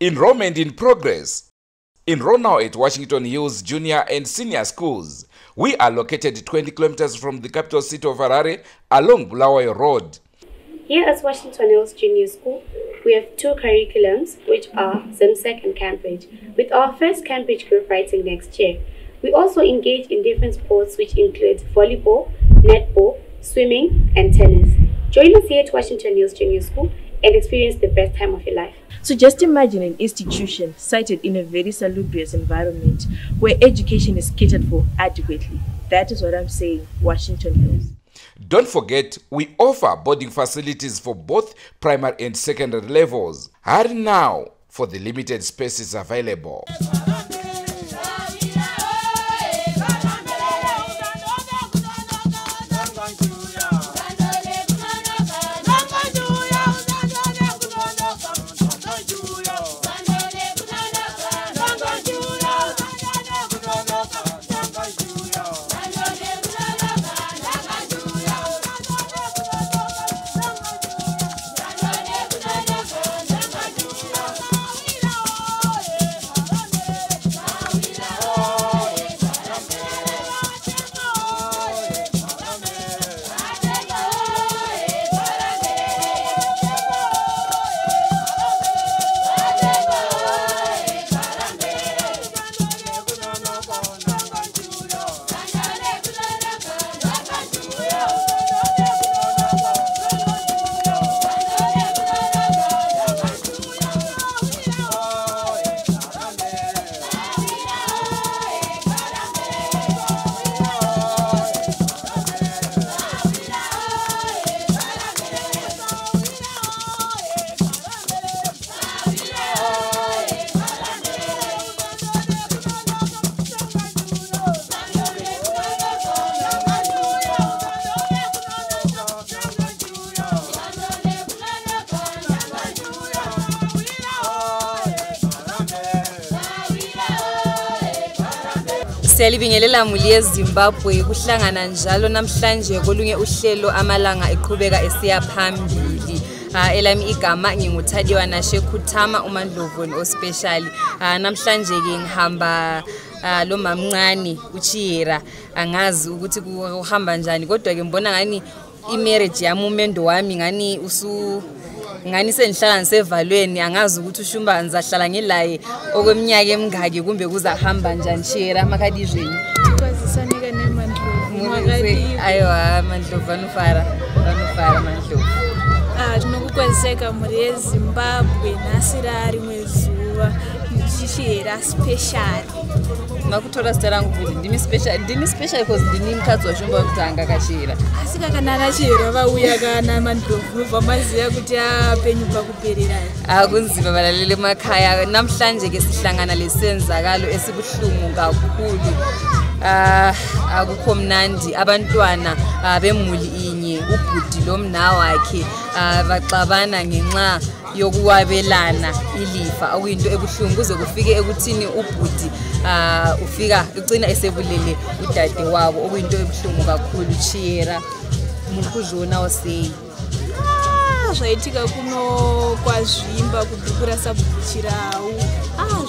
Enrollment in progress. Enroll now at Washington Hills Junior and Senior Schools. We are located 20 kilometers from the capital city of Harare along Bulawayo Road. Here at Washington Hills Junior School, we have two curriculums, which are ZIMSEC and Cambridge, with our first Cambridge group writing next year. We also engage in different sports, which include volleyball, netball, swimming, and tennis. Join us here at Washington Hills Junior School and experience the best time of your life. So just imagine an institution sited in a very salubrious environment where education is catered for adequately. That is what I'm saying, Washington Hills. Don't forget, we offer boarding facilities for both primary and secondary levels. Hurry now for the limited spaces available. Siyalibingelela muli yeZimbabwe kuhlangana njalo namhlanje kolunye uhlelo amalanga eqhubeka esiya phambili. Elami igama nginguThadiwa Nashe Khuthama uMandlovoni ospecial. Namhlanje ke ngihamba lo mamncane uChiyera, angazi ukuthi kuhamba njani kodwa ke ngibona ngani imarriage yami umendo wami ngani usu ngani sengihlala ngisevalweni, angazi ukuthi uShumba ngizahlala ngilaye okweminyaka emingaki kumbe kuzahamba njani. Chiyera makadi zvenyu? Kwazisanika neMandlovu. Makadi. Aiwa Mandlovu vanofara, vanofara Mandlovu. Tinokukwaziseka mhuri yeZimbabwe nhasi rarimwe zuva ndichihera special. Makutora zita rangu kuti ndini special, ndini special because ndini mukadzi waShumba wekutanga kachihera. Asi kana anachihera vauya kana Mandlovu mubva maziva kuti apenyu pakuperera. Akunzima balaleli emakhaya. Namhlanje ke sihlangana lesenzakalo esibuhlungu kakhulu. Akukho mnandi, abantwana bemuli inye ubhudi lomna wakhe baxabana ngenxa yokuwabelana ilifa, okuyinto ebuhlungu kuze kufike ekuthini ubhudi ufika ugcina esebulele udade wabo, okuyinto ebuhlungu kakhulu. Chiyera, muri kuzvionawo sei? Zvaitika kuno kwaZvimba kubhuku raSabhuku.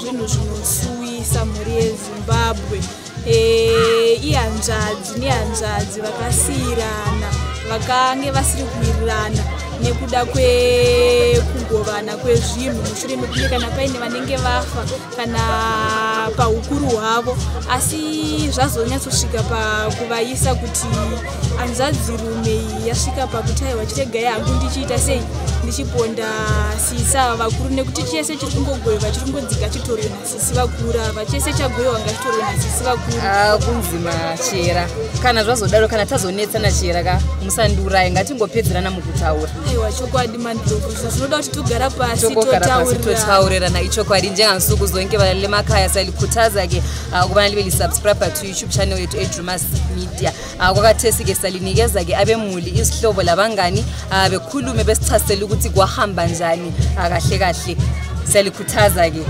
Zvinhu zvinosuwisa mhuri yeZimbabwe. Ihanzvadzi nehanzvadzi vakasiyirana, vakange vasiri kuwirirana nekuda kwekugovana kwezvinhu mushure mekunge kana paine vanenge vafa kana paukuru hwavo, asi zvazonyatsosvika pakuvaisa kuti hanzvadzirume iyi yasvika pakuti aiwa chiregai hangu ndichiita sei, ndichiponda sisi ava vakuru, nekuti chese chiri kungogoyiwa chiri kungodzika chitorwe nasisi vakuru ava, chese chagoyiwa ngachitorwe nasisi vakuru. Kunzima Chiyera, kana zvazodaro kana tazonetsana Chiyera ka musandiuraye, ngatingopedzerana mukutaura. Aiwa chokwadi Mandlovu, zvinoda kuti togara pasi totaurirana ichokwadi. Njengansuku zonke balaleli emakhaya siyalikhuthaza ke ukubana libe li-subscriber to YouTube channel yethu eDreamers Media. Kwakathesi ke salinikeza ke abemuli izihlobo labangani bekhulume besichasisele ukuthi kwahamba njani kahle kahle. Siyalikhuthaza ke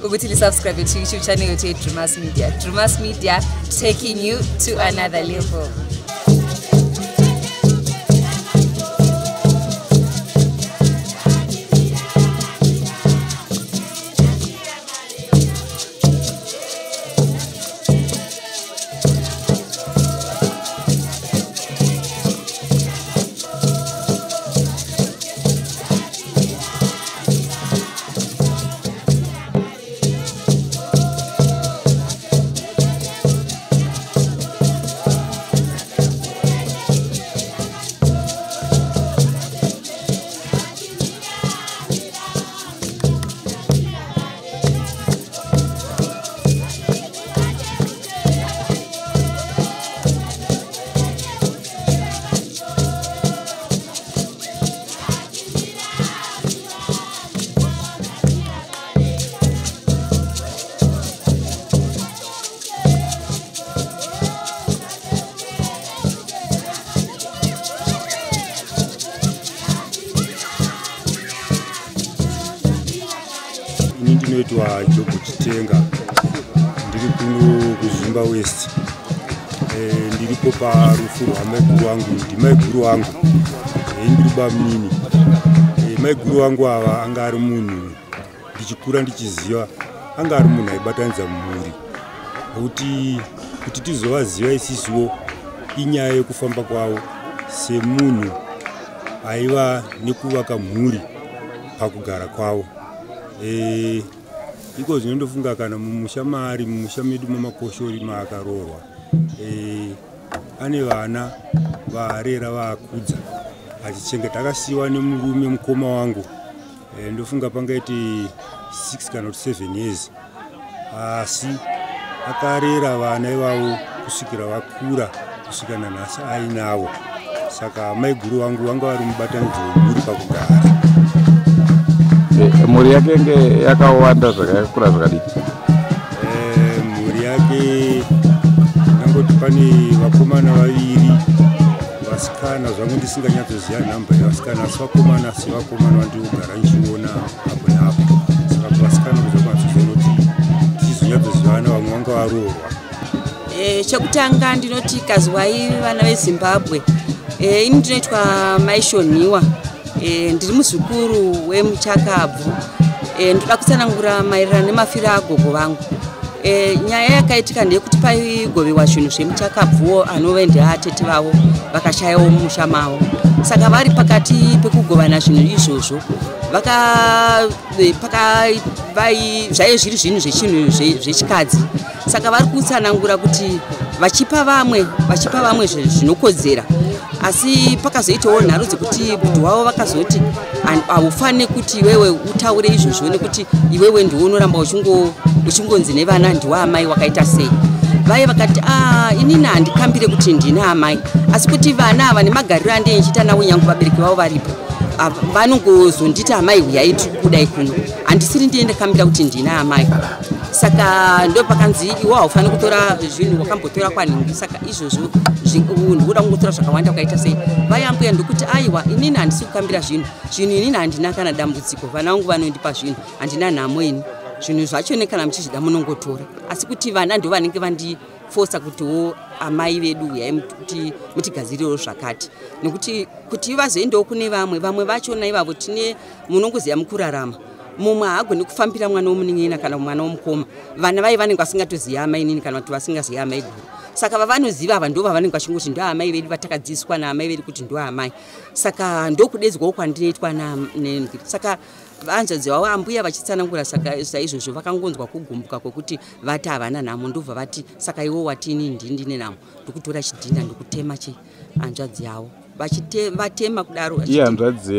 ukuthi li-subscribe to YouTube channel yethu eDreamers Media. Dreamers Media, taking you to another level. Ini ndinoitwa Job Chitenga, ndiri kuno kuZvimba West. Ndiripo parufu rwamaiguru wangu, ndimaiguru wangu, ndiri bamunini. Maiguru wangu ava anga ari munhu, ndichikura ndichiziva, anga ari munhu aibatanidza mhuri. Nekuti kuti tizovaziva isisuwo inyaya yekufamba kwavo semunhu aiva nekuvaka mhuri pakugara kwavo. Iko zvino ndofunga kana mumusha maari, mumusha medu mamakoshori maakaroorwa, ane vana vaarera vaakudza achichengeta. Akasiyiwa nemurume mukoma wangu, ndofunga pangaiti 6 kana kuti 7 years, asi akarera vana ivavo kusvikira vakura, kusvika nanhasi ainavo. Saka maiguru vangu vanga vari mubatanidzo wemhuri pakugara. Mhuri yake nge yakawanda zvakakura zvakadii? Mhuri yake ndangoti pane vakomana vaviri, vasikana zvangu ndisinganyatsoziva nhamba yevasikana, asi vakomana sevakomana vandiri kugara ndichiona apo neapo. Saka kuvasikana kuzakwanatsoziva kuti tichizonyatsozivana, vamwe vanga varoorwa. Chekutanga ndinoti kazwai vana veZimbabwe. Ini ndinoitwa Maishoniwa. Ndiri muzukuru wemuchakabvu. Ndoda kutsanangura maererano nemafiro agogo vangu. Nyaya yakaitika ndeyekuti paigovewa zvinhu zvemuchakabvuwo anove ndeatete vavo vakashayawo mumusha mavo. Saka vari pakati pekugovana zvinhu izvozvo, zvaive zviri zvinhu zvechinhu zvechikadzi. Saka vari kutsanangura kuti vachipa vamwe zvinokodzera, asi pakazoitawo nharo dzekuti bhudhi wavo vakazoti haufaniri kuti iwewe utaure izvozvo nekuti iwewe ndiwe unoramba uchingonzi nevana ndiwe amai wakaita sei. Vaye vakati inini handikambire kuti ndine amai, asi kuti vana ava nemagariro andee ndichiita navo nyange vabereki vavo varipo vanongozonditi amai huyai kudai kuno, handisiri ndiye ndakambira kuti ndine amai. Saka ndo pakanzi iwe haufaniri kutora zvinhu wakambotora kwanhingi, saka izvozvo ndikuda kungotora zvakawanda wakaita sei. Vayambuya ndokuti aiwa inini handisi kukambira zvinhu inini handina kana dambudziko, vana vangu vanondipa zvinhu, handina nhamo ini, zvinhu zvacho kana muchizvida munongotora, asi kuti vana ndo vanenge vandifosa kutiwo amai vedu huyai kuti mutigadzirirewo zvakati, nekuti kuti vazoendawo kune vamwe vachona ivavo tine munongoziva mukurarama. Mumwe haagoni kufambira mwana womunin'ina kana mwana womukoma, vana vai vanenge vasingatoziva amai nini kana kuti vasingazivi amai guru. Saka vavanoziva ava ndo vavanenge vachingoti ndo amai vedu vatakadzidziswa naamai vedu kuti ndo amai. Saka ndokudedzwawo kwandinoitwa saka vanzvadzi vavo ambuya vachitsanangura saka saizvozvo vakangonzwa kugumbuka kwekuti vati havana nhamo, ndobva vati saka iwo wati inini ndini ndine nhamo, ndokutora chidhinda ndokutema hanzvadzi yavo. Vatema kudaro iye hanzvadzi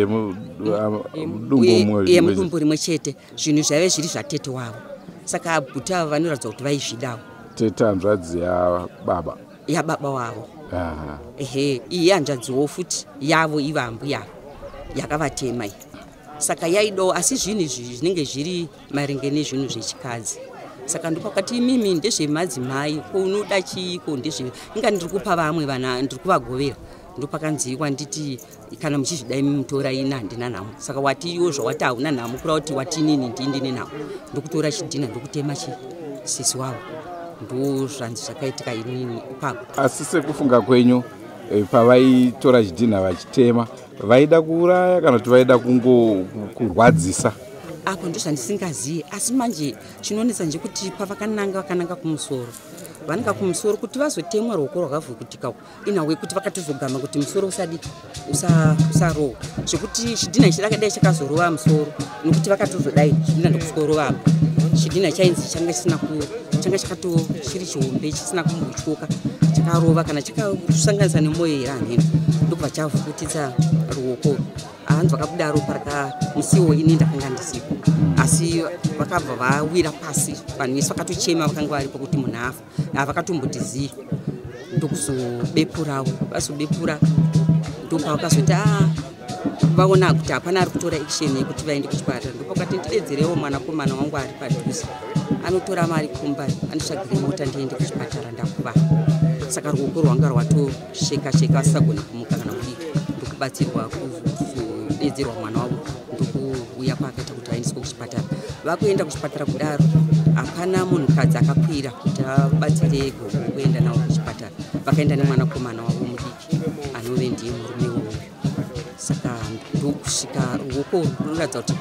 yemudumbu rimwe chete, zvinhu zvaive zviri zvatete wavo. Saka bhuti ava vanoratidza kuti vaizvidawo. Tete hanzvadzi yababa, yababa wavo. Ehe, iye hanzvadziwo futi yavo ivo ambuya yakavatema iyi. Saka yaidawo, asi zvinhu izvi zvinenge zviri maringe nezvinhu zvechikadzi. Saka ndopakati imimi ndezvemadzimai, ko unoda chiiko, ndezve inga ndiri kupa vamwe vana, ndiri kuvagovera. Ndopakanziwa nditi kana muchizvida imi mutora ini handina nhamo. Saka wati iwo zvawati hauna nhamo kureva kuti wati inini ndini ndine nhamo, ndokutora chidhina ndokutema sisi wavo. Ndo zvanzi zvakaitika inini ipapo. Asi sekufunga kwenyu, pavaitora chidhina vachitema vaida kuuraya kana kuti vaida kurwadzisa? Apo ndo zvandisingazivi, asi manje chinonetsa ndechekuti pavakananga vakananga kumusoro, vananga kumusoro kuti vazotemwa ruoko rwakavhukutika inawe kuti vakatozogama kuti musoro usarohwa, zvekuti chidhina chidakadai chakazorova musoro nekuti vakatozodai chidhina ndokusworova apo. Chidhina chainzi changa chisina changa chakato chiri chihombe chisina kumbotyoka, chakarova kana chakasanganisa nemwoyo here hanheno, ndokubva chavhukutitsa ruoko. Hanzi vakabuda ropa rakamusiwo, ini ndakanga ndisipo, asi vakabva vawira pasi, vanhu vese vakatochema vakanga varipo kuti munhu afa, havakatomboti zii, ndokuzobepurawo. Vazobepura ndopavakazoti vaona kuti hapana ari kutora action yekuti vaende kuchipatara, ndopakati ndidedzerewo mwanakomana wangu ari padhuze anotora mari kumba anditsvagire mota ndiende kuchipatara ndakuvara. Saka ruoko rwanga rwatosheka sheka vasisagoni kumuka kana kudii, ndokubatsirwa kuzodedzerwa mwana wavo, ndokuuya kwaakaita kuti aendeswe kuchipatara. Vakuenda kuchipatara kudaro, hapana munhukadzi akakwira kuti abatsire gogo kuenda navo kuchipatara. Vakaenda nemwanakomana wavo mudiki anove ndiye murume uyu. Saka ndokusvika ruoko runoratidza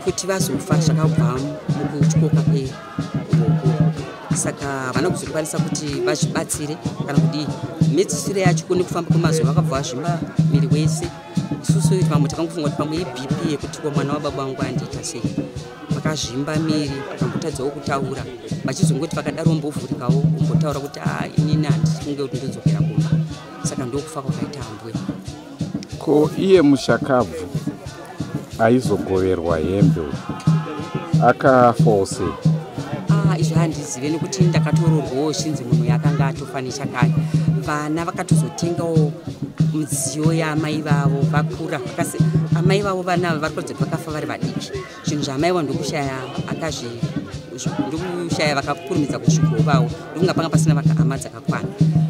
kuti vazofa zvakabva mukutyoka kweruoko. Saka havana kuzokwanisa kuti vazvibatsire kana kudii. Mhedzisiro yacho kune kufamba kwemazuva vakabva vazvimba miri wese. Isusu vamwe takangofunga kuti pamwe iBP yekuti ko mwana wababa vangu andiita sei. Vakazvimba miri, vakambotadzawo kutaura, vachizongoti vakadaro mbovhurikawo ombotaura kuti a inini handifunge kuti ndodzokera kumba. Saka ndokufa kwakaita ambuya. Ko iye mushakabvu aizogoverwa hembe akafawo sei? Izvo handizive nekuti ndakatororwawo chinzi munhu yakanga atofa nechakare. Vana vakatozotengawo midziyo yaamai vavo vakura. Amai vavo vana vari kuratidza kuti vakafa vari vadiki. Zvinhu zvaamai vavo ndokushaya ndokushaya vakakurumidza kuzvigovawo, ndokunga panga pasina hama dzakakwana.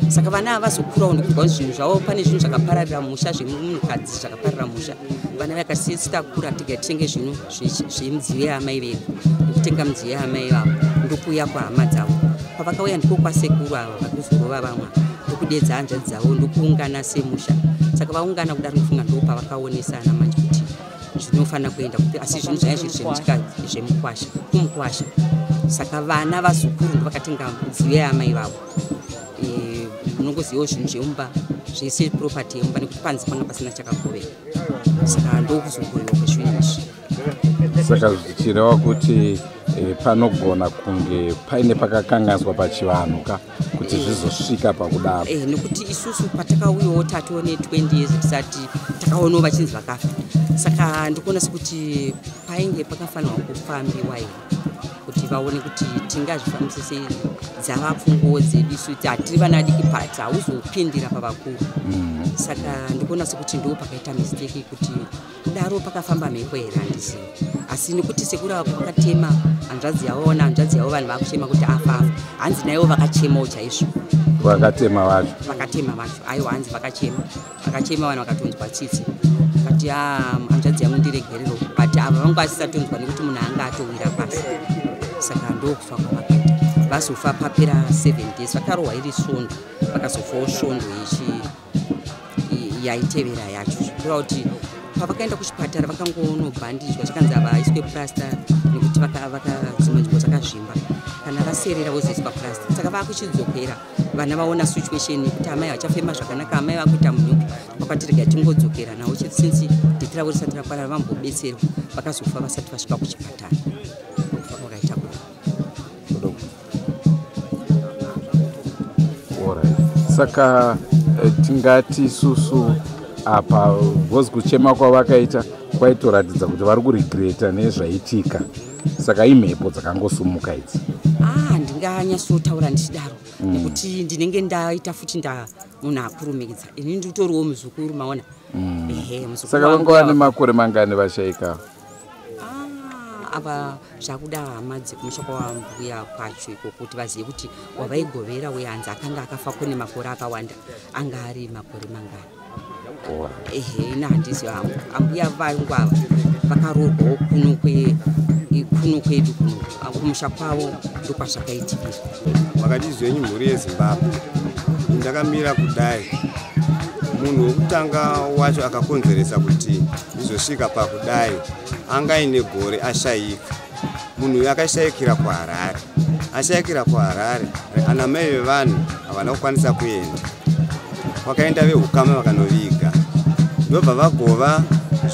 Saka vana ava vazokurawo ndokubva zvinhu zvavo, pane zvinhu zvakapararira musha, zvemunhukadzi zvakapararira musha. Vana vakasisi takura tiga titenge zvinhu zvemidziyo yaamai vedu, ndokutenga midziyo yaamai vavo, ndokuuya kwahama dzavo. Pavakauya ndiko kwasekuru ava vakuzorova vamwe, ndokudedza hanzvadzi dzavo, ndokuungana semusha. Saka vaungana kudaro ndofunga ndopavakaonesana manje kuti zvinofanira kuenda kupi, asi zvinhu zvaiva zviri zvemukwasha kumukwasha. Saka vana vazukuru ndovakatenga midziyo yaamai vavo. Munongozivawo zvinhu zvemumba zvese, property yemumba, nekuti panze panga pasina chakagovera. Saka ndokuzogoverwa kwezvinhu izvi. Saka zvichireva kuti panogona kunge paine pakakanganiswa pachivanhu ka kuti zvizosvika pakudaro. Nekuti isusu patakauyawo tatone 20 years tisati takaonawo vachinzi vakafa. Saka ndikuona sekuti painge pakafanirwa kufambiwa here kuti vaone kuti tingazvifambise sei. Dzava pfunguwo dzedu isu, hatiri vana diki pati hauzopindira pavakuru. Saka ndikuona sekuti ndo pakaita mistake kuti kudaro pakafamba mhepo here handizivi. Asi nekuti sekuru ava vakatema hanzvadzi yavo, ona hanzvadzi yavo vanhu vakuchema kuti afa afa, hanzi naivo vakachemawo chaizvo. Vakatema vacho? Vakatema vacho, aiwa, hanzi vakachema, vakachema, vanhu vakatonzwa tsitsi, kati hanzvadzi yangu ndiregerero, but ava vanga vasisatonzwa nekuti munhu anga atowira pasi. Saka ndokufa kwavakaita. Vazofa papera 7 days, vakarohwa iri svondo, vakazofawo svondo yaitevera yacho. Zvikureva kuti pavakaenda kuchipatara vakangonobhandijwa, zvakanzi havaiswe plasta nekuti dzimwe nzvimbo dzakazvimba, kana vaserera vozoiswa plasta. Saka vakuchidzokera, vana vaona situation yekuti amai vachafema zvakanaka, amai vakuita munhupi, vakati rega tingodzokera navo since date ravo risati rakwana, vambobetserwa. Vakazofa vasati vasvika kuchipatara. Kufa kwakaita kuda. Alright. Saka tingati isusu apa because kuchema kwavakaita kwaitoratidza kuti vari kuregreta nezvaitika, saka imhepo dzakangosumuka idzi? Ndinganyatsotaura ndichidaro nekuti ndinenge ndaita futi nda munhu akurumidza. Ini nditoriwo muzukuru, maona. Ehe, muzukuru. Saka wangu. Vangova nemakore mangani vashaika? Ava zvakuda hama dzekumusha kwambuya kwacho iko kuti vazive kuti wavaigovera uye hanzi akanga akafa kune makore akawanda, anga ari makore mangani. Ehe, ina handizivi hangu. Ambuya vangu ava vakaroorwawo kuno kwedu kuno, kumusha kwavo ndokwazvakaitikira. Makati zvenyu mhuri yeZimbabwe, ndakamira kudai. Munhu wekutanga wacho akakonzeresa kuti ndizosvika pakudai anga aine gore ashayika. Munhu uyu akashayikira kuHarare. Ashayikira kuHarare, ana mai vevanhu havana kukwanisa kuenda, kwakaenda veukama vakanoviga, ndobva vagova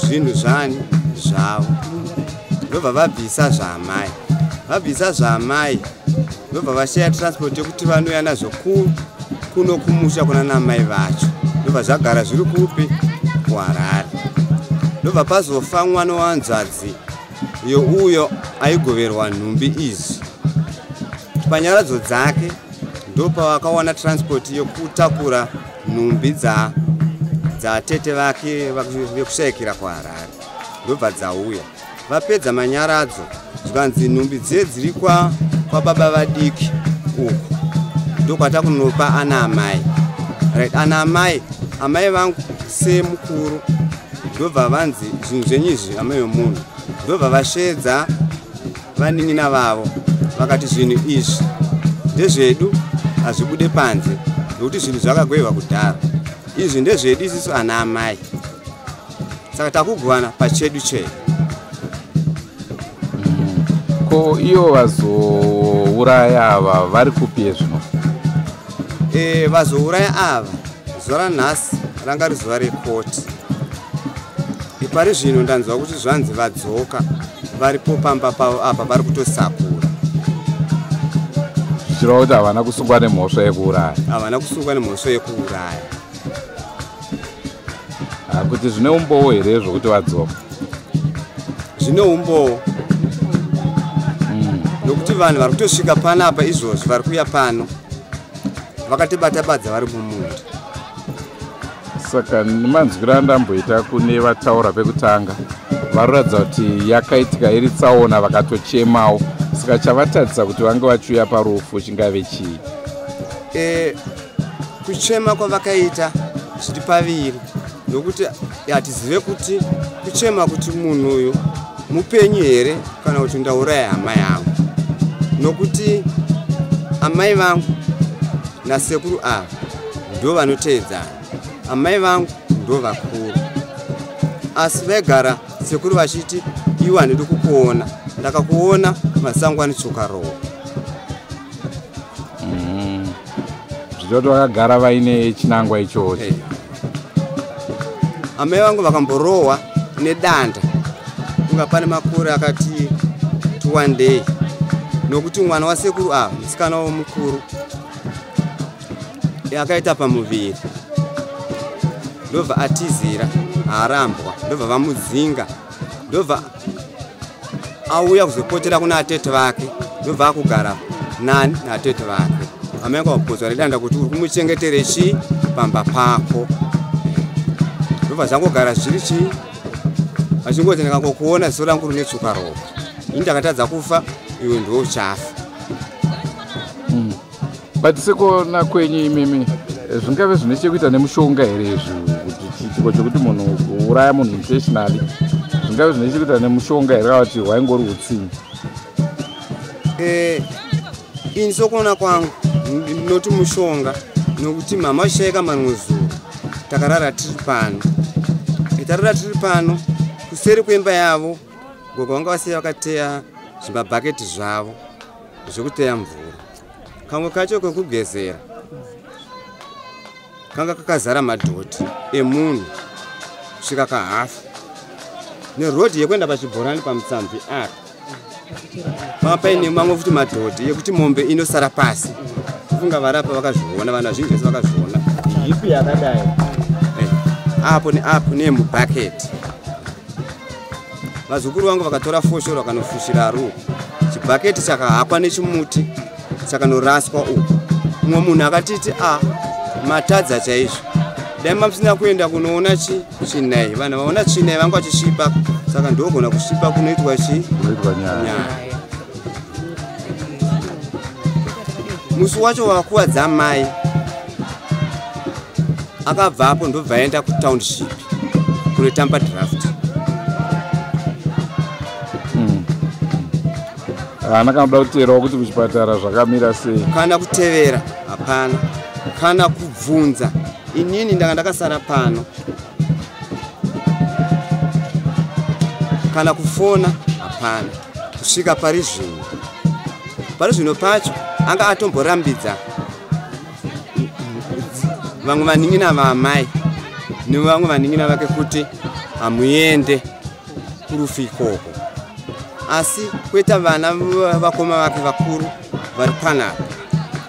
zvinhu zvani zvavo, ndobva vabvisa zvaamai. Vabvisa zvaamai, ndobva vashaya transport yekuti vanouya nazvo kuno kumusha kuna namai vacho, ndobva zvagara zviri kupi? KuHarare. Ndobva pazofa mwana wanzvadzi yeuyo aigoverwa nhumbi izvi. Panyaradzo dzake ndopavakawana transport yekutakura nhumbi dzatete vake vekushayikira kuHarare, ndobva dzauya. Vapedza manyaradzo, zvikanzi nhumbi dziye dziri kwababa vadiki uku, ndokwatakunopa ana amai. Right, ana amai, amai vangu semukuru, ndobva vanzi zvinhu zvenyu izvi amai vemunhu, ndobva vasvedza. vanin'ina vavo vakati zvinhu izvi ndezvedu, hazvibude panze nokuti zvinhu zvakagweva kudhara. Izvi ndezvedu isusu ana amai, saka takugovana pachedu chedu. Ko iyo vazouraya ava vari kupi zvino? Vazouraya ava zuva ranhasi ranga rizuva rekoti. Pari zvino ndanzwa kuti zvanzi vadzoka, varipo pamba pavo apa, vari kutosakura. Zvichireva kuti havana kusungwa nemhosva yekuuraya? Havana kusungwa nemhosva yekuuraya. Kuti zvine umbowo here zvokuti vadzoka? Zvine umbowo nokuti vanhu vari kutosvika panapa izvozvi, vari kuuya pano vakatibata-badza vari mumunda. Saka nemanzwiro andamboita kune vataura pekutanga, varoratidza kuti yakaitika iri tsaona, vakatochemawo. Saka chavatadzisa kuti vange vachiuya parufu chingave chii? Kuchema kwavakaita zviri paviri, nokuti hatizive kuti kuchema kuti munhu uyu mupenyu here kana kuti ndauraya hama yangu, nokuti amai vangu nasekuru ava ndo vanoteedzana, amai vangu ndo vakuru, asi vaigara sekuru vachiti iwe handidi kukuona, ndakakuona masango anotsoka roho. Zvichoti vakagara vaine chinangwa ichocho. Amai vangu vakamborohwa nedanda kunga pane makore akati 1 day, nokuti mwana wasekuru ava musikana womukuru akaita pamuviri, ndobva atizira, arambwa, ndobva vamudzinga, ndobva auya kuzopotera kuna atete vake, ndobva akugara nani naatete vake. Amai vangu vapotswa nedanda kuti uri kumuchengetere chii pamba pako, ndobva zvangogara zviri chii, vachingoti ndikangokuona ziso rangu rine tsuka ropa, ini ndakatadza kufa, iwe ndiwe uchafa. But sekuona kwenyu imimi, zvingave zvine chekuita nemushonga here izvi, kuti chiitiko chokuti munhu kuuraya munhu intentionally zvingave zvine chekuita nemushonga here, kana kuti hwaingori utsinyi? Ini sokuona kwangu ndinoti mushonga, nokuti mama vachishaika mamwe zuro takarara tiri pano. Tarara tiri pano kuseri kwemba yavo, gogo vanga vasiya vakateya zvimabhaketi zvavo zvekuteya mvura, kamwe kacho kekugezera kanga kakazara madhoti emunhu kusvika kahafu, nerodhi yekuenda pachibhorani pamutsamvi apa panga paine mamwe futi madhoti yekuti mombe inosara pasi. Kufunga varapa vakazviona, vanhu vazhinji vese vakazviona heap yakadai apo neapo neyemubhaketi. Vazukuru vangu vakatora foshoro vakanofushira aruko, chibhaketi chakahakwa nechimuti chakanoraswa uko. Mumwe munhu akatiti a matadza chaizvo, dai mamusina kuenda kunoona chinai, vanhu vaona chinai vanga vachisvipa, saka ndogona kusvipa kunoitwa chi kunoitwa nyaya. Nyaya. Musi wacho wakakuwadza mai akabvapo, ndobva aenda kutownship kunotamba draft. Haana kana kuda kuteerawo kuti kuchipatara zvakamira sei? Kana kutevera hapana, kana kubvunza. Inini ndanga ndakasara pano, kana kufona hapana kusvika pari zvino. Pari zvino pacho anga atomborambidza vamwe vanin'ina vaamai nevamwe vanin'ina vake kuti hamuende kurufu ikoko, asi kwoita vana vakoma vake vakuru vari panapa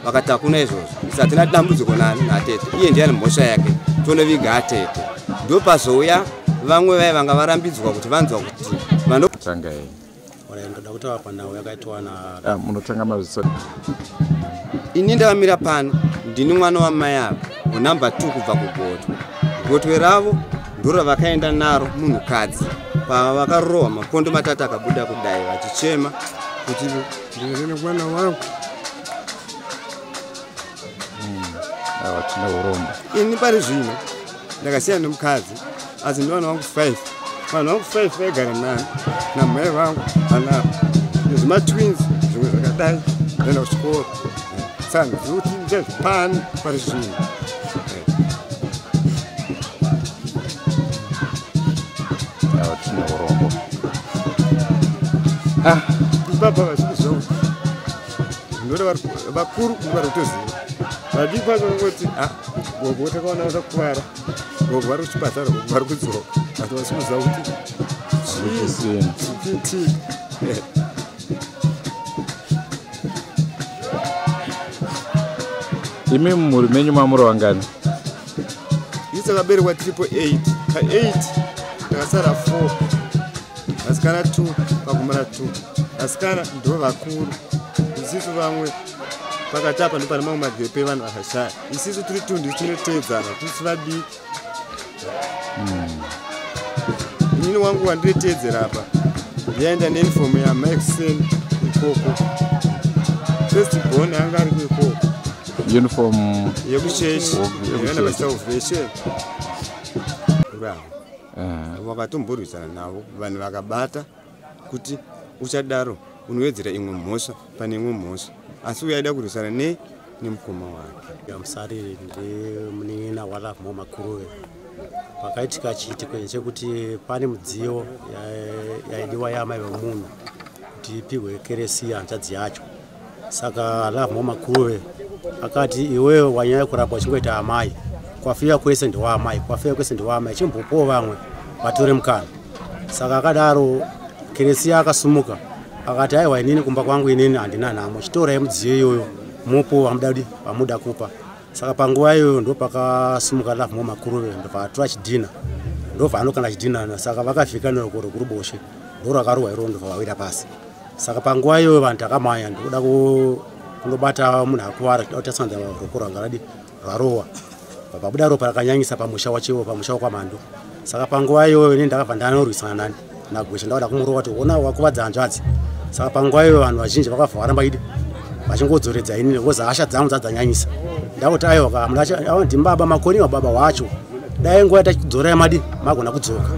vakati hakuna izvozvo, isi hatina dambudziko nani natete, iye ndiye ane mhosva yake, tonoviga atete. Ndopazouya vamwe vai vanga varambidzwa kuti vanzwa kuti vano Tanga iyi. Ora, ndoda kutaura panhau yakaitwa na Ah, munotanga mazviso. Ini ndavamira pano ndini mwana wamai ava unumber 2 kubva kugotwe. Gotwe ravo ndoro ravakaenda naro munhukadzi pavakarohwa mapondo matatu akabuda kudai vachichema kuti ndine mwana wangu. Aiwa, tine urombo. Ini pari zvino ndakasiyana nemukadzi, asi ndivana vangu 5. Vanhu vangu 5 vaigara nani namai vangu vanapa. zvematwins zvimwe zvakadai zvaenda kuchikoro. Saka handizivi kuti ndichazvipani pari zvino. Tine urombo. Baba vachikuziva kuti zvinoda vakuru vari kutoziva. Vadiki vacho vangoti gogo takaona vakakuvara, gogo vari kuchipatara, gogo vari kudzoka, asi vasi kuziva kuti chii. Imi mumhuri menyu mamuri vangani? Isu takaberekwa tiripo 8. Pa8 takasara 4, vasikana 2, vakomana 2. Vasikana ndo vakuru, isisu vamwe pakati apa ndopane mamwe magepe evanhu vakashaya. Isisu tiri 2 ndisu tinoteedzana, tisu vadiki. Inini wangu wandinoteedzera apa yaenda neuniform yaMaxen ikoko. First born anga ari ikoko. Uniform yekuchechi yaenda paSalvation. Vakatomborwisana navo vanhu vakabata kuti uchadaro unowedzera imwe mhosva pane imwe mhosva, asi uyo aida kurwisana nemukoma wake. Musariri ndimunin'ina waLovemore Makuruve. Pakaitika chiitiko chekuti pane mudziyo yaidiwa yaamai vemunhu kuti ipihwe keresi hanzvadzi yacho. Saka Lovemore Makuruve akati iwewe wanyanya kurapwa uchingoita amai, kwafiwa kwese ndewaamai, kwafiwa kwese ndewaamai, chimbopowo vamwe vatore mukana. Saka akadaro Keresiya akasumuka akati aiwa inini kumba kwangu inini handina nhamo, chitorai mudziyo iyoyo mupo vamuda kupa. Saka panguva iyoyo ndo pakasumuka Lovemore Makuruve ndobva atora chidhina, ndobva anokanda chidhina. Saka vakavhika nerukoro rwekuruboshwe ndo rwakarohwa iroro ndobva vawira pasi. Saka panguva iyoyo vanhu takamhanya ndokuda kundobata munhu akuvara, tida kuti tasanza rukoro rwanga radi rwarohwa. Pabuda ropa rakanyanyisa pamusha wachewo, pamusha wekwaMhandu. Saka panguva iyoyo inini ndakabva ndanorwisana nani naGwesha, ndakada kumurova kuti ona wakuvadza hanzvadzi. Saka panguva iyoyo vanhu vazhinji vakabva varamba idi vachingodzoredza inini because hasha dzangu dzadzanyanyisa. Ndakuti aiwa ndibaba Makoni wababa wacho, dai nguva yatachidzorai madi magona kudzoka.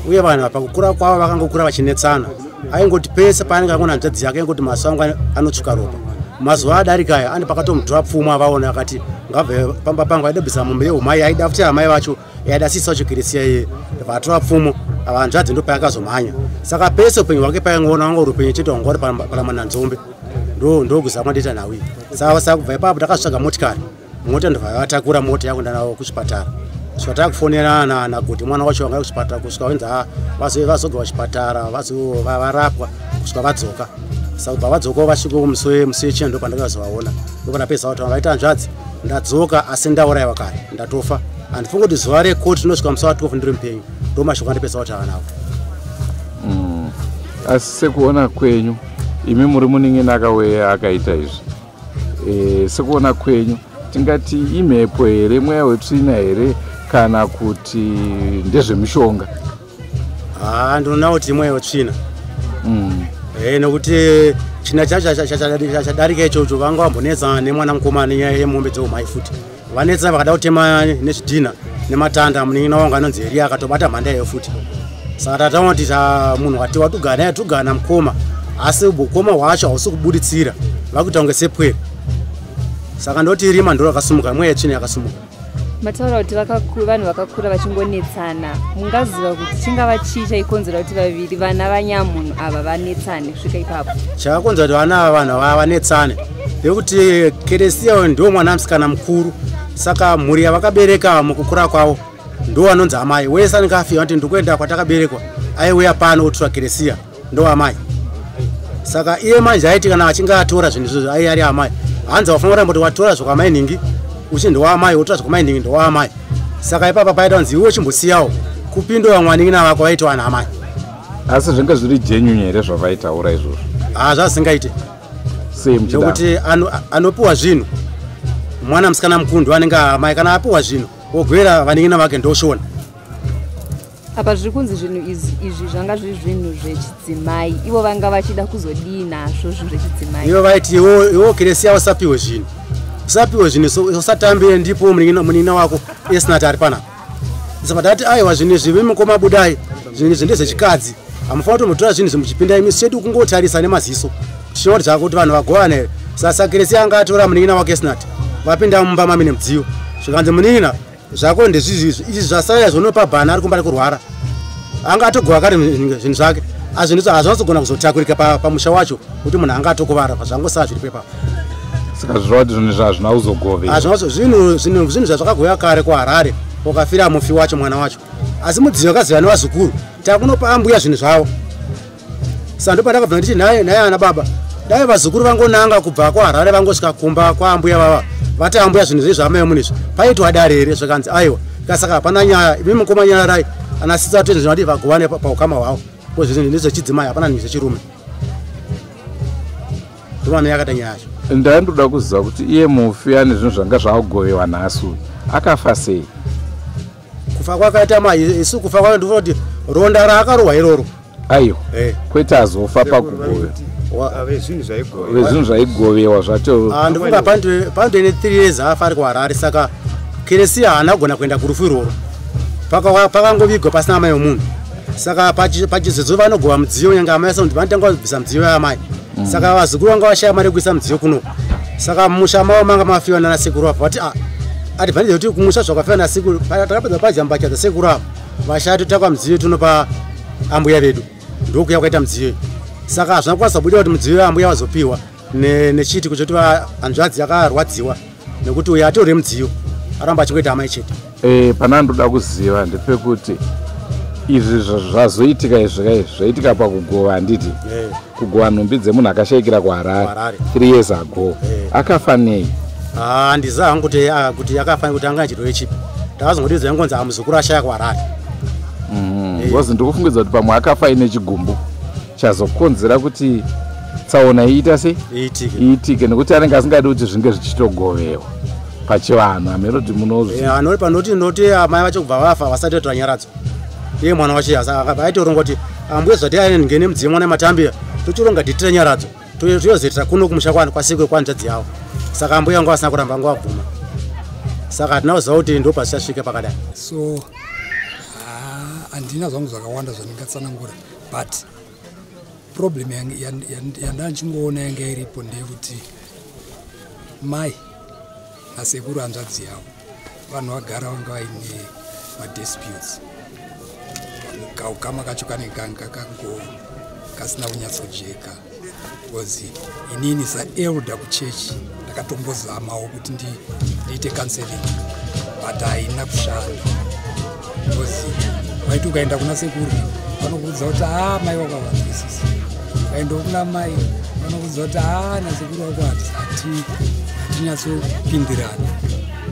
Uye vanhu pakukura kwavo vakangokura vachinetsana. Aingoti pese paanenge angona hanzvadzi yake aingoti maso angu anotsvuka ropa. Mazuva adarika aya ane pakatomutora pfuma avaona akati ngabve pamba pangu aida kubvisa mombe yeumai, aida futi amai vacho, aida sisi vacho Keresiya iye. Ndobva atora pfumo, ava hanzvadzi ndo payakazomhanya. Saka pese upenyu hwake paingoona wanga uri upenyu chete wanga uri paRamananzombe. Ndokuziva kwandiita nhau iyi. Saka kubva ipapo takazvitsvaga motikari, mota ndobva vatakura mota yakuenda nawo kuchipatara. Kusvika takufonerana naGodhi mwana wacho wanga kuchipatara, kusvika venzi vazobva kuchipatara varapwa kusvika vadzoka. Saka kubva vadzoka vasvika musi wechina ndo pandakazovaona. Ndopandapedza kuti vaita hanzvadzi ndadzoka asi ndaurayiwa kare, ndatofa. Handifungi kuti zuva rekoti rinosvika musi wa12 ndiri mupenyu. Ndo mashoko andipedza kuti ava navo. Asi sekuona kwenyu imi muri munin'ina akauya akaita izvi, sekuona kwenyu tingati imhepo here, mweya wetsvina here, kana kuti ndezvemishonga? Ndinoona kuti mweya wetsvina. Nekuti china chacho chadarika ichocho vanga vambonetsana nemwana mukomana nenyaya yemombe dzeumai futi. Vanetsana vakada kutema nezvidhina nematanda, munin'ina wangu anonzi Eriya akatobata mhanda iyoyo futi. Saka tataona kuti munhu wati watugana yatugana mukoma, asi ukoma hwacho hausi kubuditsira, vakuita kunge sepwere. Saka ndoti rima ndo rakasumuka, mweya yetsvina yakasumuka. Mataura kuti vanhu vakakura vachingonetsana, mungaziva kuti chingava chii chaikonzera kuti vaviri vana vanyamunhu ava vanetsane kusvika ipapo? Chakakonzera kuti vana ava vanhu ava vanetsane ndekuti Keresiya ndiwo mwana musikana mukuru. Saka mhuri yavakabereka mukukura kwavo ndo anonzi amai. Wese anenge afiwa kuti ndikuenda kwatakaberekwa aiuya pano otora Keresiya ndo amai. Saka iye manje aiti kana achinge atora zvinhu izvozvo aiye ari amai, hanzi wafanira kuramba kuti watora zvokwamai nhingi uchi ndowaamai, wotora zvokwamai nhingi ndowaamai. Saka ipapa paita kunzi iwe chimbosiyawo kupinda vamwe vanin'ina vako vaitwa ana amai. Asi zvinge zviri genuine here zvavaitaura izvozvo? Zvazingaite. Sei muchidaro? Nekuti anopiwa zvinhu mwana musikana mukuru anenge amai, kana apiwa zvinhu ogwera vanin'ina vake ndoshona. Apa zviri kunzi zvinhu izvi zvanga zviri zvinhu zvechidzimai, ivo vanga vachida kuzodii nazvo zvinhu zvechidzimai? Ivo vaiti iwo Keresiya usapiwe zvinhu, usapiwe zvinhu, usatambire ndipo munin'ina wako Esnat ari panapa. Saka tati aiwa zvinhu izvi mukoma budai, zvinhu izvi ndezvechikadzi. Hamufanira kutombotora zvinhu izvi muchipinda imi sedu kungotarisa nemaziso. Tichiona kuti zvakuti vanhu vagovana here. Sasa Keresiya anga atora munin'ina wake Sinati. Vapinda mumba mami nemudziyo. Zvikanzi munin'ina zvako ndezvizvi izvi. Izvi zvasara izvi unopa bhana ari kumba ari kurwara. Anga atogova kare zvinhu zvake. Asi zvinhu hazvinyatsogona kuzotakurika pamusha wacho kuti munhu anga atokuvara zvangosara zviripo ipapo. Saka zvireva kuti zvinhu izvi hazvina kuzogovewa. Hazvina zvinhu zvinhu zvinhu zvazvakagovewa kare kuHarare kwakafira mufi wacho mwana wacho. Asi mudziyo akaziva nevazukuru takunopa ambuya zvinhu zvavo. Saka ndopandakabva nditi nhai nhai ana baba dai vazukuru vangonanga kubva kuHarare vangosvika kumba kwaambuya vava vati ambuya zvinhu zvezvi zvaamai munhu izvi paitwa dare here zvakanzi aiwa saka hapana nyaya imi mukoma nyararai ana sisa toenzi zvinoda vagovane paukama hwavo ko zvinhu ndezvechidzimai hapana nhinhu zvechirume ndomana yakata nyaya yacho. Ndandoda kuziva kuti iye mufi ane zvinhu zvanga zvakugovewa nhasi uyu akafa sei? Kufa kwakaita mai isu kufa kwayo ndikuona kuti ronda raakarohwa iroro aiwa eh. Kwete azofa pakugovewa vezvinhu zvaigovewa zvacho ah, ndikufunga pandoine 3 years afa ari kuHarare saka Keresiya haana kugona kuenda kurufu irworwo pakangovigwa pasina amai wemunhu saka pachizedzo vanogova mudziyo nyange amai vasanzi vanotanga kubvisa mudziyo yaamai mm. Saka vazukuru vanga vashaya mari yekuisa mudziyo kuno saka musha mavo manga mafiwa nana sekuru apa vati ah, advantage yekuti kumusha zvakafiwa nasekuru takapedza pajamba cha sekuru apa vashaya totakwa mudziyo tunopa ambuya vedu ndokuya kwaita mudziyo saka hazvina kukwanisa kubuda kuti mudziyo yaambuya vazopiwa nechiitiko chekuti hanzvadzi yakarwadziwa nekuti uyo atore mudziyo aramba achingoita amai chete. E, pana ndoda kuziva ndepekuti izvi zvazoitika izvi kai zvaitika pakugova handiti yeah. Kugova nhumbi dzemunhu akashaikira kuHarare 3 years ago yeah. Akafa nei? Ah, handiziva hangu kuti ah, kuti akafa kuti anga chirwere chipi ndakazongodidza yangonzi amuzukuru ashaya kuHarare because mm, ndikufungidza kuti pamwe akafa ine chigumbu chazokonzera kuti tsaona iita sei iitike nekuti anenge asingadi kuti zvinge zvichitogovewa pachivanhu hameno kuti munozvi panoti noti amai vacho kubva vafa vasati vatora nyaradzo iye mwana wacho aitoronga kuti ambuye zvati ainenge nemudzimu mwana matambiya tochironga ditira nyaradzo toyozoitira kuno kumusha kwani kwasekuru kwanzvadzi yavo saka ambuya vanga vasina kuramba vanga vabvuma saka hatina kuziva kuti ndo pazvichasvika pakadai. So handina zvangu zvakawanda zvandingatsanangura but problem yandandichingoona yanga iripo ndeyekuti mai nasekuru hanzvadzi yavo vanhu vagara vanga vaine madisputes kaukama kacho kanenge kanga kango kasina kunyatsojeka because inini saelder kuchechi ndakatombozamawo kuti ndiite counseling but haina kushanda because vaiti ukaenda kuna sekuru vanokuudza kuti haa mai wako havanzwisisi ukaendawo kuna mai vanokuudza kuti haa nasekuru wako hatinyatsopindirana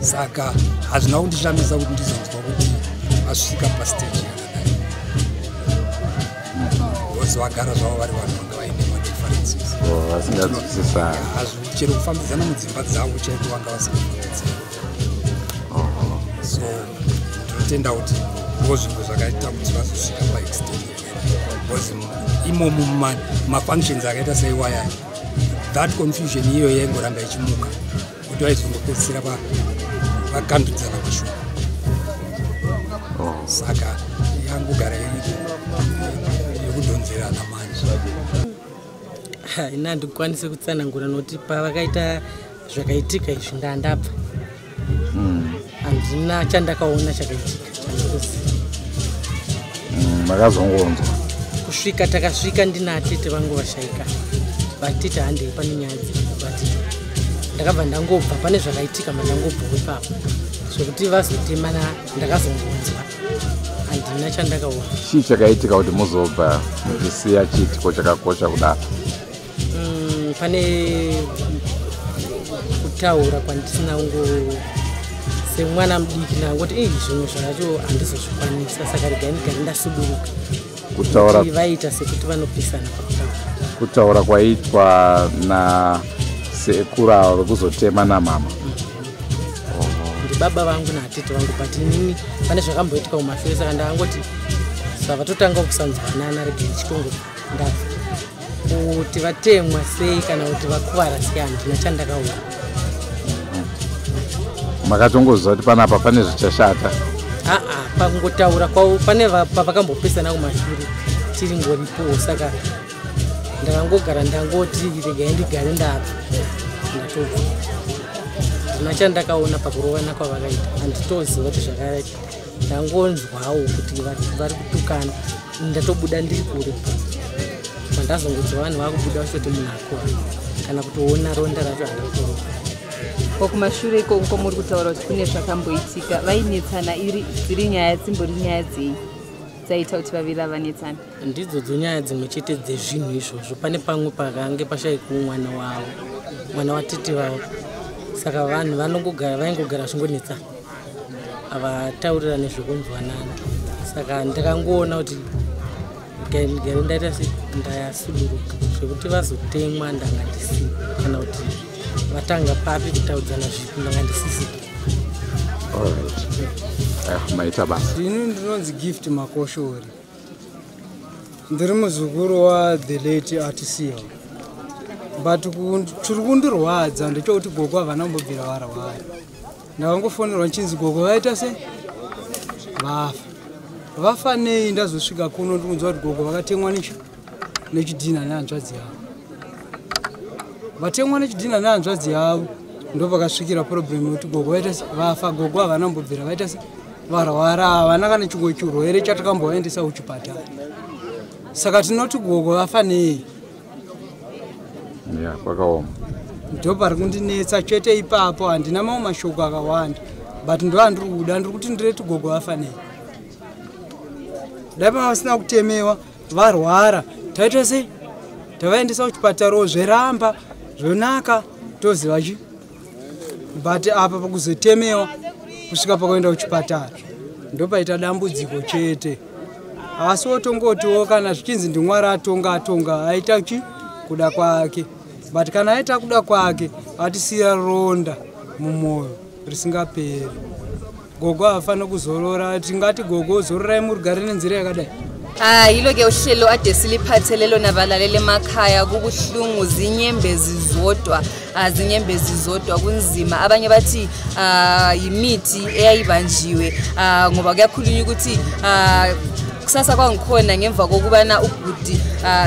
saka hazvina kundishamisa kuti ndizonzwa kuti vasvika pastage yakadai because vagara zvavo vari vanhu vanga vaine madifferences vasinganzwisisani chero kufambidzana mudzimba dzavo chaiko vanga vasingafambidzana so ndinotenda kuti ndo zvimwe zvakaita kuti vazosvika paextent because imomo mafunctions akaita seiwaya that confusion iyoyo yaingoramba ichimuka kuti vaizongopedzisira vakandudzana mashoko oh. Saka yangogara iri yekudhonzerana manje. Ini handikwanise kutsanangura nokuti pavakaita zvakaitika izvi ndandabva handina chandakaona chakaitika chandikuziva. Makazongonzwa kusvika takasvika ndina atete vangu vashaika vatete handei pane nyaya dziripo but ndakabva ndangobva pane zvakaitika mandangobvawo ipapo zvekuti vazotemana ndakazongonzwa handina chandakaona. Chii chakaitika kuti muzobva muchisiya chiitiko chakakosha kudaro? Pane kutaura kwandisina kungo semwana mudiki ndangoti ei zvimwe zvacho handizozvikwanisa saka regai ndigare ndasuduruka. Kutaura vaita sekuti vanopisana pakutaura. Kutaura kwaiitwa nasekuru avo vekuzotema namama ndibaba vangu naatete vangu but inini pane zvakamboitika kumashure saka ndangoti savatotanga kusanzwanana regai ndichitongo ndabva kuti vatemwa sei kana kuti vakuvara sei handina chandakaona. Makatongoziva kuti panapa pane zvichashata? Aa pakungotaura kwavo pane pavakambopesana kumashure Ichiringoripowo saka ndakangogara ndangoti regai ndigare ndabva ndatobva. Ndina chandakaona pakurovana kwavakaita, handitoziva kuti zvakaita. Ndangonzwawo kuti vari kutukana, ndatobuda ndiri kure. Pandazongonzwa vanhu vakubuda vachitoti munhu akora, kana kutoona ronda racho handatoona. Ko kumashure ikoko muri kutaura kuti kune zvakamboitika, vainetsana iri dziri nyaya dzimbori nyaya dzei dzaita kuti vaviri avanetsana? Ndidzodzo nyaya dzimwe chete dzezvinhu izvozvo. Pane pamwe pakange pashaikwa mwana wavo, mwana watete vavo, saka vanhu vanongogara vaingogara vachingonetsana, havataurirane zvekunzwanana. Saka ndakangoona kuti gare ndaita se ndayasuduruka, zvekuti vazotemwa ndanga ndisipo, kana kuti vatanga papi kutaudzana zvipi ndanga ndisisipo. Alright, maita basa. Ini ndinonzi Gift Makoshori, ndiri muzukuru wa the late Atisiwa, but chiri kundirwadza ndechekuti gogo havana kumbobvira varwara. Ndakangofonerwa nchinzi gogo vaita se vafa. Vafa nei? Ndazosvika kuno ndikunzwa kuti gogo vakatemwa nechidhina nehanzvadzi yavo. Vatemwa nechidhina nehanzvadzi yavo, ndo pakasvikira problem yekuti gogo vaita se vafa. Gogo havana kumbobvira vaita se varwara, havana kana chimwe chirwere chatakambovaendesa kuchipatara. Saka tinoti gogo vafa nei? Ya, kwakaoma. Ndo pari kundinetsa chete ipapo. Handina mamwe mashoko akawanda, but ndo andiri kuda. Ndiri kuti ndireti gogo vafa nei? Dai pama vasina kutemewa, varwara, taita sei? Tavaendesa kuchipatarawo, zveramba zvonaka, toziva chi. But apa pakuzotemewa kusvika pakuenda kuchipatara ndopaita dambudziko chete. Asi wotongotiwo kana zvichinzi ndiMwari atonga, atonga, aita chi kuda kwake. But kana aita kuda kwake, atisiya ronda mumwoyo risingaperi. Gogo havafaniri kuzorora. Tingati gogo zororai murugare nenzira yakadai? Ah, yilo-ke uhlelo ade siliphathele lona balaleli emakhaya. Kubuhlungu, zinyembezi zodwa. Ah, zinyembezi zodwa, kunzima. Abanye bathi yimithi eyayibanjiwe, ngoba kuyakhulunywa ukuthi kusasa kwangikhona ngemva kokubana ubhudi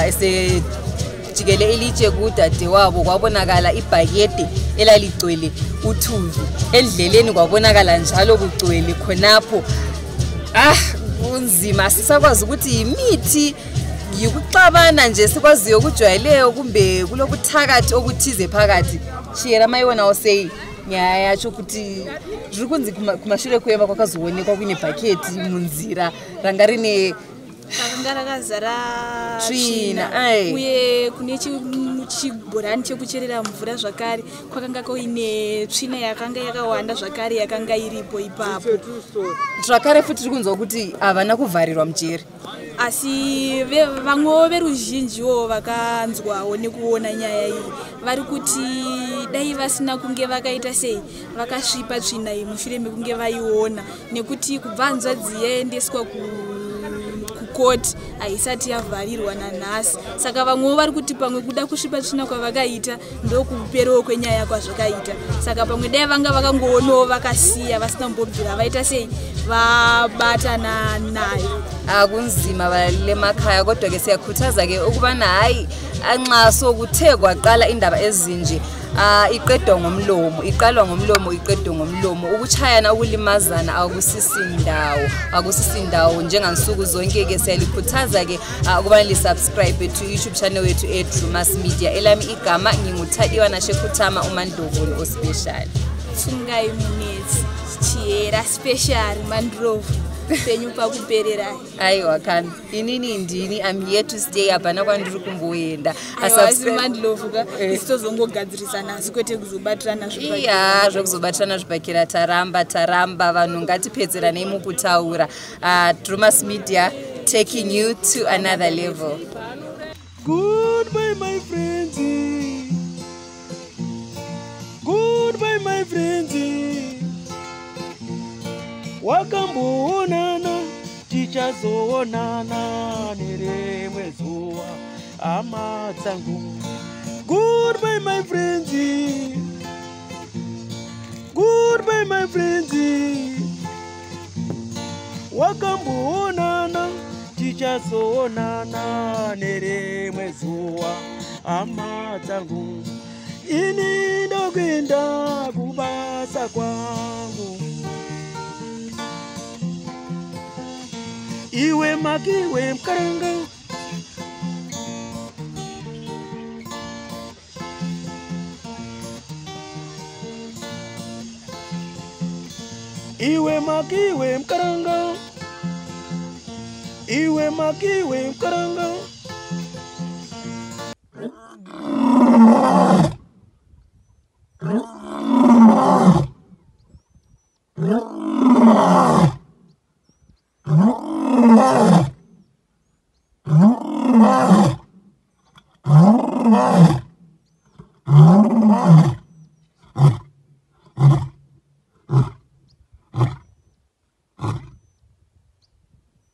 esejikele ilitshe kudadewabo, kwabonakala ibhakede elaligcwele uthuvi endleleni, kwabonakala njalo kugcwele khonapho. Kunzima, sisakwazi ukuthi yimithi, yikuxabana nje sikwaziyo okujwayeleyo, kumbe kulobuthakathi obuthize phakathi. Chiyera, maionawo sei nyaya yacho, kuti zviri kunzi kumashure kwemba kwakazoonekwa kuine bhaketi munzira ranga rine Rakanga rakazara tsvina, tsvina. Ai. Uye kune chibhorani chekucherera mvura zvakare kwakanga kuine tsvina yakanga yakawanda zvakare yakanga iripo ipapo. Zvakare futi tiri kunzwa kuti havana kuvharirwa mujeri. Asi vamwewo veruzhinjiwo vakanzwawo nekuona nyaya iyi vari kuti dai vasina kunge vakaita sei vakasvipa tsvina iyi mushure mekunge vaiona, nekuti kubva hanzvadzi yaendeswa kukoti haisati yavharirwa nanhasi. Saka vamwewo vari kuti pamwe kuda kusvipa tsvina kwavakaita ndokuperawo kwenyaya kwazvakaita. Saka pamwe dai vanga vakangoonawo vakasiya, vasina kumbobvira vaita sei vabatana nayo. Akunzima balaleli emakhaya, kodwa-ke siyakhuthaza-ke ukubana hhayi, anxa sokuthe kwaqala indaba ezinje, iqedwa ngomlomo, iqalwa ngomlomo, iqedwe ngomlomo. Ukuchayana, ukulimazana akusisindawo, akusisindawo. Njengansuku zonke-ke siyalikhuthaza-ke ukubana lisubscribe to YouTube channel yethu eDrumas Media. Elami igama nginguThadiwa Nashekhuthama, uMandlovu ospecial. Tsungai Munetsi, Chiyera special, Mandrovu penyu pakupererai. Aiwa kana inini ndini, I'm here to stay, hapana kwandiri kumboenda. Aiwa, Mandlovu ka, isu tozongogadzirisa nhasi kwete kuzobatirana zvibhakera. Iya, zvekuzobatirana zvibhakera taramba, taramba. Vanhu ngatipedzeranei mukutaura. Drumas Media, taking you to another level. Goodbye, my friends. Goodbye, my friends. Wakamboonana, tichazoonana nerimwe zuva, hama dzangu. Goodbye, my friends. Goodbye, my friends. Wakamboonana. Tichazoonana nerimwe zuva, hama dzangu. Ini ndokuenda kubasa kwangu. Iwe makiwe mukaranga. Iwe makiwe mukaranga. Iwe makiwe mukaranga.